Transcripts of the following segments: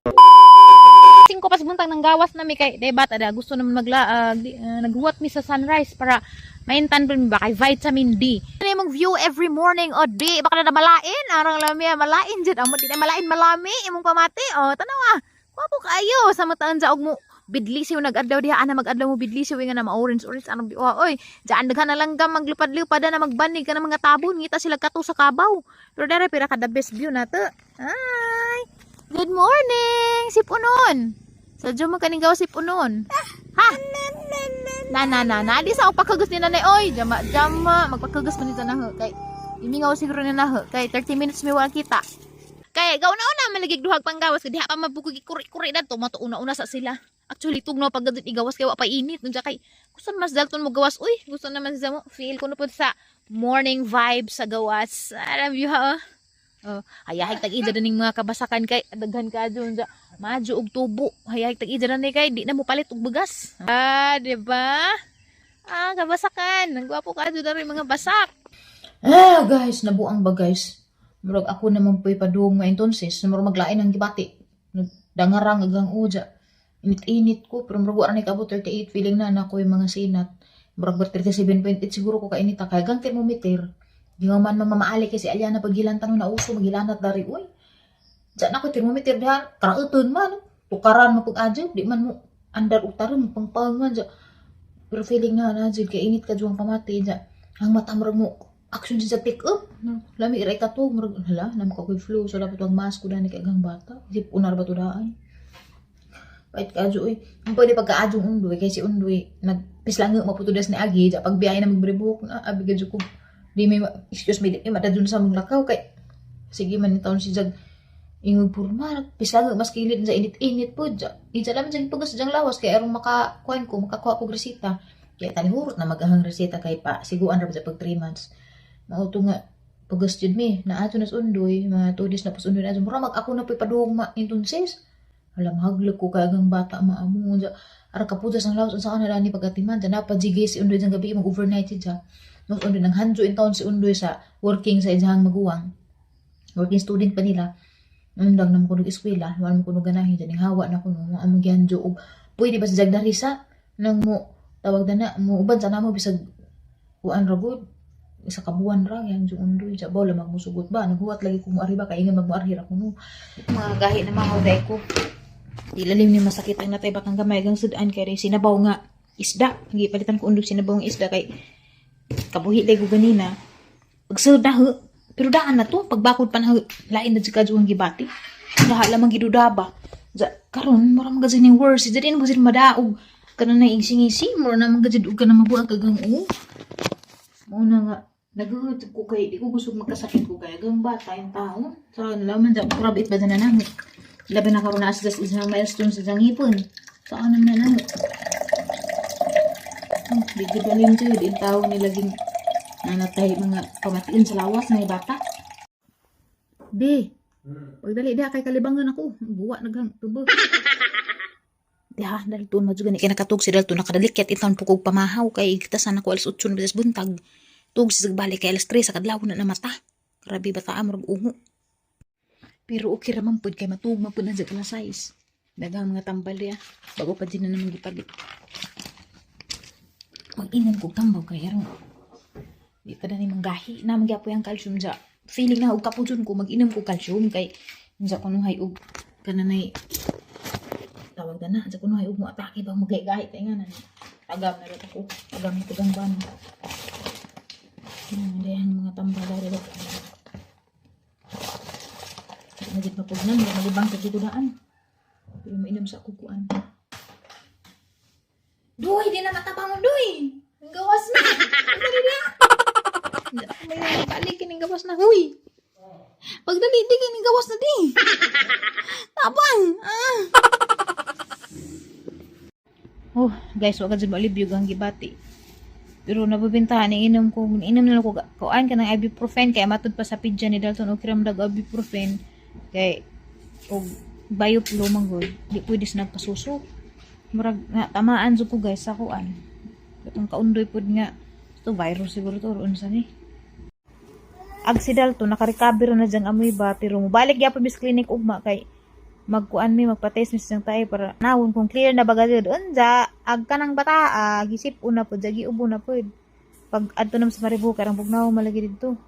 5 pas buntag nang gawas na mi kay day bata da gusto naman maglaag di, naghuwat mi sa sunrise para maintan pa mi ba kay vitamin D. Ano imong view every morning o di baka na malain arang lami malain jud amo di na malain malami imong pamati o tanawa. Gwapo kaayo sa mataan sa og mo bidlisiw nag-adlaw diha ana mag-adlaw mo bidlisiw nga na ma-orange orange anong di oy diyan daghan na lang ka maglupad-lupad na magbanig ka ng mga tabon ngita sila kato sa kabaw pero dere pira ka the best view nato. Ay, good morning si Punon. Sadyo mo kaning gawas si Punon. Ha? Na na na na di sa akong pagkagas ni nanay oy. Jama jama magpakagas man nito na ho kay imingaw siguro ni na ho kay 30 minutes mi wala kita. Kay gauna-una maligig duhag panggawas kay diha pa mabukog kuri-kuri dadto mato una-una sa sila. Actually tugnaw pag gadto igawas kay wa pa init unsa kay gusto mas dalton mo gawas uy gusto naman sa mo feel ko na pud sa morning vibe sa gawas. Alam you ha? Oh, hayahig tag-ida ning mga kabasakan kay daghan ka dun sa madyo og tubo. Hayahig tag-ida na ni kay di na mo palit og bugas. Ah, di ba? Ah, kabasakan. Ang gwapo ka dun na rin mga basak. Ah, guys, nabuang ba guys? Murag ako naman po'y padung nga entonces, murag maglain ang gibati. Nagdangarang agang uja. Init-init ko, pero murag wala ni kaabot 38 feeling na na ko yung mga sinat. Murag ba 37.8 siguro ko kainit kay gang thermometer. Di nga man mamamaali kasi Aliana paghilantan na uso maghilanat dari uy. Diyan ako thermometer diha karauton man. Tukaran mo pag adyo, di man mo andar utaron pangpang man diya. Pero feeling na na jud kay init ka juang pamati diya. Ang mata murag mo action siya sa pick up. Lami iray ka to murag hala na ko flu so dapat ang mask ko dani kay agang bata. Isip unar ba to daan. Pait ka adyo uy. Ang pwede pagka-adyong undoy kay si undoy nagpislango maputudas ni agi ja pagbiyahe na magbribuk na abi gadyo ko di may excuse me di may madadun sa mong lakaw kay sige man ni taon si jag ingog purma nagpislango mas kilid sa init-init po ja ija naman jang pagas jang lawas kay aron maka kuan ko makakuha ko resita kay tani hurot na magahang resita kay pa siguan ra ba sa pag 3 months mao to nga pagas jud mi na ato nas undoy mga 2 days na pas undoy na mura mag ako na po'y padung ma entonces alam haglog ko kay agang bata maamo ja ara kapudas ang lawas unsa ka na dani pagatiman ja napajigay si undoy jang gabi mag overnight siya. Mas undoy nang hanjo in taon si undoy sa working sa iyang maguwang. Working student pa nila. Undang naman ko nag-eskwela, wala mo ko ganahin dyan, hawa na ko no, among gihanjo og pwede ba sa jagdari sa nang mo tawag na na mo uban sa namo bisag kuan ra gud isa ka buwan ra yang undoy sa bola magmusugot ba naghuwat lagi ko mo ari ba kay ingon magmuarhi ra ko no Mga gahi na mga day ko. Di lalim ni masakit ang natay batang gamay gang sudan kay rin sinabaw nga isda. Gipalitan ko undog sinabaw nga isda kay kabuhi lay ko ganina. Pagsud na ho. Pero daan na to pagbakod pa na ho. Lain na jud kadyo ang gibati. Laha lamang gidudaba. Ja, karon mura man gud ning worse. Dili na mo madaog kana na ising-isi mura na man gud og kana mabuang kagang o. Mao na nga naghuhut ko kay di ko gusto magkasakit ko kay agang bata yung taon. Sa laman ja grabe it ba na namo. Labi na karon na sa isang milestone sa isang hipon. Saan naman na namo. Oh, di gid dalhin jud in tao ni laging nanatay mga pamation sa lawas ng bata. Di. Pagdali diha kay kalibangan ako. Buwa naghang tubo. Diha, Dalton, madyo gani kay nakatug si Dalton nakadalikyat intawon po kog pamahaw kay gitasan ako alas 8 na bigas buntag. Tug si balik kay alas 3 sa kadlaw na namata. Grabe bata murag ungo. Pero okay ra man pud kay matug man pud na sa alas 6. Daghang mga tambal diha. Bago pa din na naman gipalit. Mag-inom kog tambaw kay aron di pa dani manggahi na magyapon ang calcium ja. Feeling na og kapudson ko mag-inom ko calcium kay unsa kunuhay og kananay tawag na na sa kunuhay og mo atake ba magay-gahi kay nga na tagam na rin ako tagam ito gamban diyan mga tambal dari ba di na gid mapugnan di malibang sa daan pero mainom sa kukuan. Duy, di na matabangon, duy! Ang gawas na! Pagdali na! Hindi ako may balik kining gawas na, huy! Pagdali, di kining gawas na, di! Tabang! Ah! Oh, guys, wag ka dyan malibyog ang gibati. Pero nababintahan, inom ko, inom na lang ko, kuan ka ng ibuprofen, kaya matud pa sa pidya ni Dalton, okay ram dag ibuprofen, kay, og bioflow man gud, di pwede sa nagpasuso. Murag, nga, tamaan jud ko guys, sa kuan. Katong kaundoy pod nga, to virus siguro to, or unsa ni. Ag si Dalton, naka-recover na diyang amoy ba, pero mobalik gyapon mis clinic ugma kay Magkuan mi, magpa-test mi sa tayo para nawon kung clear na ba gud. Unja ag kanang bata gisip una pud, giubo na pud. Pag adto nam sa Maribo, karang bugnaw malagi didto.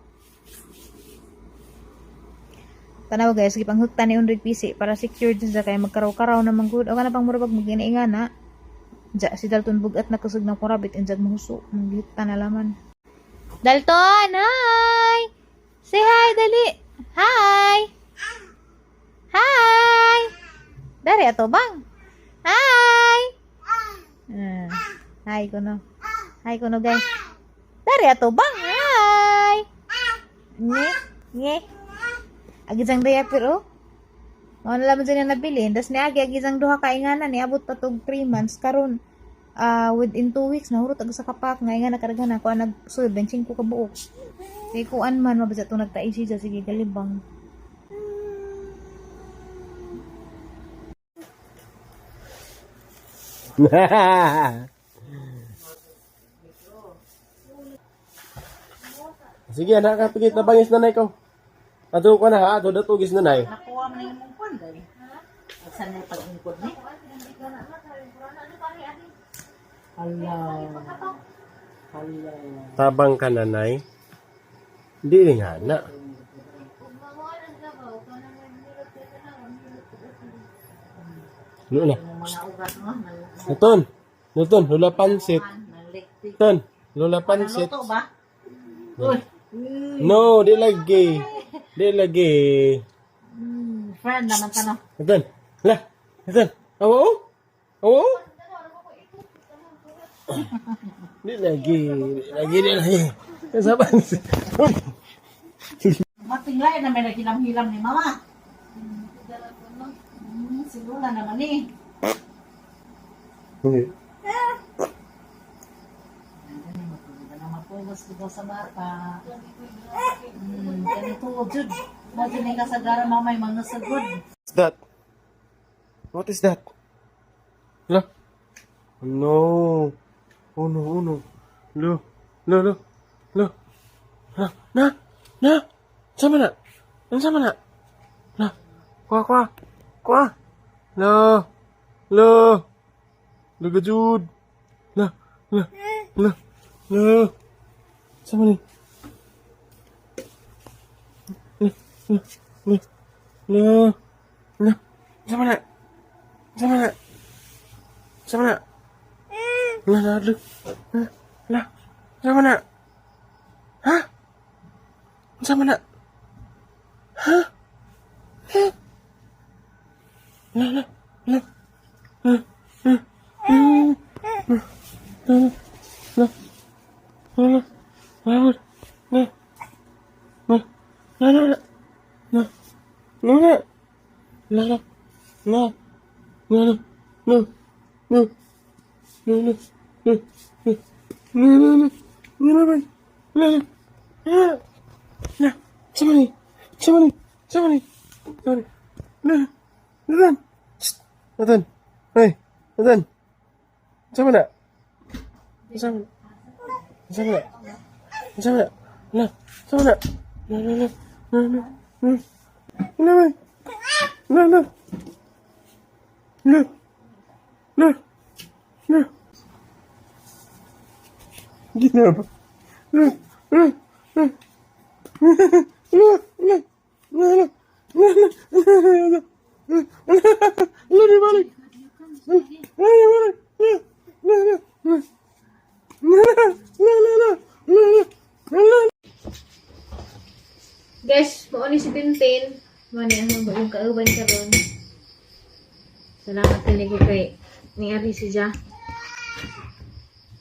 Tanaw guys, gipanghukta ni Undoy PC para secure din sa kay magkaraw-karaw naman gud. O kana pang murag maginainga na. Ja, si Dalton bugat na kusog ng kurabit injag mahuso. Manggihukta na laman. Dalton, hi! Say hi, dali! Hi! Hi! Dari ato bang? Hi! Ah, hi kuno. Hi kuno guys. Dari ato bang? Hi! Nge, nge. Agisang diaper oh. Mao na lamang dyan yung nabili. Tas niagi agisang duha ka ingana ni abot pa tog 3 months karon. Within 2 weeks nahurot ag sa kapak nga ingana kadaghan ako ang nagsulod 25 ka buok. Kay kuan man mabasa tong nagtaisi siya sige galibang. Sige, anak ka, pigit na bangis nanay ko. Ato ko na ha, ato datugis nanay. Nakuha mo na yung mong kwan, dali. Saan mo pag-ingkod ni? Hala. Hala. Tabang ka nanay. Hindi rin nga na. Ano na? Yung mga ugat mo, Nuton, Nuton, lula pansit. nang-lektik. Nuton, lula pansit. Naluto ba? Uy. No, di lagi. Di lagi. Friend naman ka na. Nuton, la, Nuton, awo, awo. Di lagi, di lagi, di lagi. Sa pansit. Matinglay na may naghilam-hilam ni mama. Si Lola naman eh. Hindi. Matulog ko sa bata. Ganito, jud. Mo din ka sagara mamay mga sagod. What's that? What is that? La. No. Oh no, oh no. Lo. Lo, lo. Lo. Na, na, na. Sama na. Ang sama na. Na. Kuha, kuha. Kuha. Lo. Lo. Lo gajud. La, la, la, la. Sama ni. La, la, la, la. La. Sama na. Sama na. Sama na. La, la, la. La, la. Sama na. Ha? Sama na. Ha? Ha? La, la, la. La, la, la. La, la, la. La, la, la. La, la, la, la. La, la, la. La, la. La. La, la. La. La. La, la. La. La. La, la, la. La, la, la. La, la. La. Sama ni. Sama ni. Sama ni. Sama ni. La. Nathan. Shh. Nathan. Hey. Nathan. Sama na. Sama na. Sama na. Sama na. La. Sama na. La, la, la. La, la. La. La, la. La, la. La. La. La. Ginawa. La. La. La. La. La. La. La. La. La. La. La. Di balik. La. Di balik. La. La. La. La. La. La. La. La. La. La. Guys, mao ni si Tintin. Mao ni ang bagong kauban karon. Salamat kini ko kay ni Ari si Ja.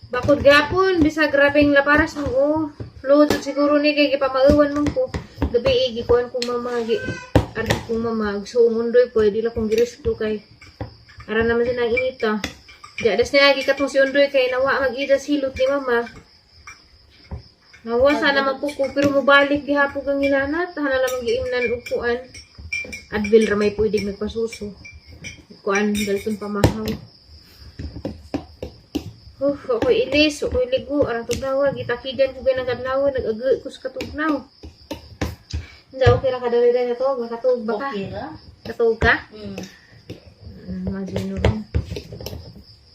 Bakod gapon, bisag grabeng laparas mo oh. Flow jud siguro ni kay gipamauwan man ko. Gabi eh, gikuan kong mama gi ari kong mama so umundoy pwede la kong giresto kay ara naman siya nang inita. Di adas niya gi katong si Undoy kay nawa mag-ida silot ni mama. Nawa sana mapuko pero mobalik gihapon kang ilanat tahan na lamang giimnan og kuan. Advil ra may pwede nagpasuso. Kuan dalton pamahaw. Huh, ako'y ilis, ako'y ligo, arang tugnawa, gitakigan ko ganang kadlaw, nag-agi ko sa katugnaw. Hindi, okay ra kadali na to, makatug ba ka? Okay ra. Katuog ka? Mm. Imagine no.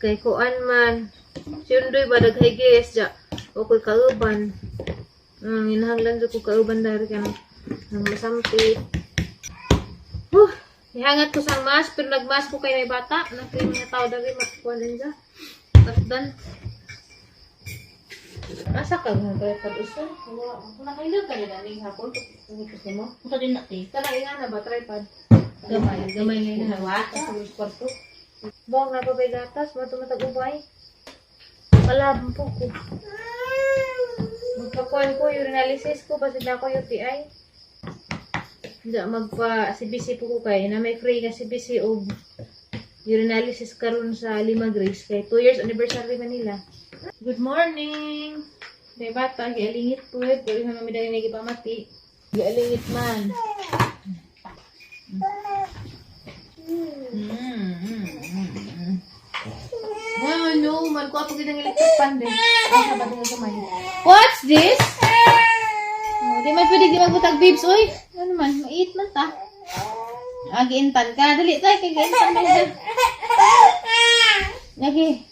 Kay kuan man. Si Undoy ba daghay guest ja. O ko'y kauban. Inahanglan jud ko kauban dahil ka nang masampit. Huh, nihangat ko sa mask pero nagmask ko kay may bata. Nagkay mga tao dali makuan din ja. Takdan. Asa ka nga kay pag-uson? Wala ako nakailag ka nila ning hapon pagkatapos nimo. Unsa din na te? Kanang inga na ba tripod? Gamay, gamay ngayon na. Sa kwarto. Buwag na pa ba'y gatas? Matumatag ubay. Palabang po ko. Magpakuan ko, urinalysis ko, basid na ako UTI. Hindi, magpa CBC po ko kay na may free ka CBC og urinalysis karon sa Lima Grace kay 2 years anniversary Manila. Good morning. May bata, gialingit po eh. Pero yung mami dahil nagipamati. Gialingit man. No, no, man ko apo gid ang electric pan din. Asa ba nga gamay? What's this? Oh, di man pwede di magbutag babes oy. Ano man, mait man ta. Agi intan ka, dali tay kay giintan man siya. Lagi.